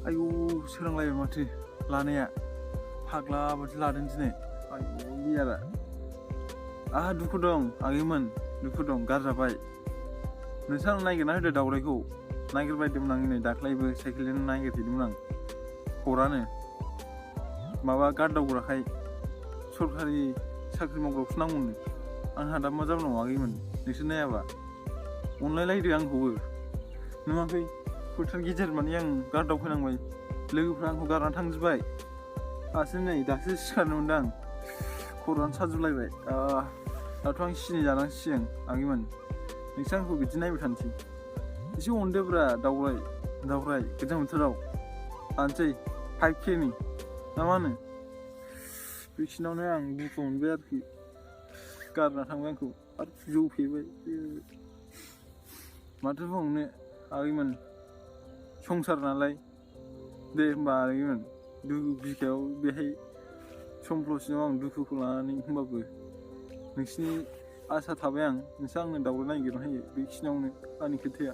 आयौ सोरांलायबाय माथो लानाया फाग्ला बादि लादों दिनै। आयौ बियारा आहा दुखु दं आगैमोन, दुखु दं, गारजाबाय। नोंसोर नागिरना होदो दाउराइखौ। नागिरबायदोंमोन आं नै दाख्लैबो साइकेलजों नागिरहैदोंमोन आं। हरानो माबा गारदावग्राखाय सरखारि साख्रि मावग्राखौसो नांगौनो। आंहा दा मा जाबावनांगौ आगैमोन नोंसोर नायाबा? अनलायलायदो आंखौबो। नुवाखै फोथार गेजेर माने आं गारदावफैनांबाय। लोगोफ्रा आंखौ गारनानै थांजोब्बाय। दासो सिखारनो मोनदों आं। खर'आनो साजोबलायबाय। दाथ' आं सिनि जानांसिगोन आगैमोन। नोंसोर आंखौ बिदि नायबाय थानोसै। एसे अनदोब्रा दावराइ गोजां बोथोराव लानोसै 5Kनि ना मा होनो? बिसिनावनो आं दुखु मोनबाय आरोखि। गारना थांबाय आंखौ आरो जौ फेबाय। माथो बुंबावनो आगैमोन, संसार नालाय। दे होमबा आगैमोन, दुखु बिखायाव बेहाय समफ्ल'सिनाव आं दुखुखौ लानानै होमबाबो नोंसिनि आसा थाबाय आं। नोंसोर आंनो दाउराइ नागिरना होयो। बेखिनियावनो आंनि खोथाया।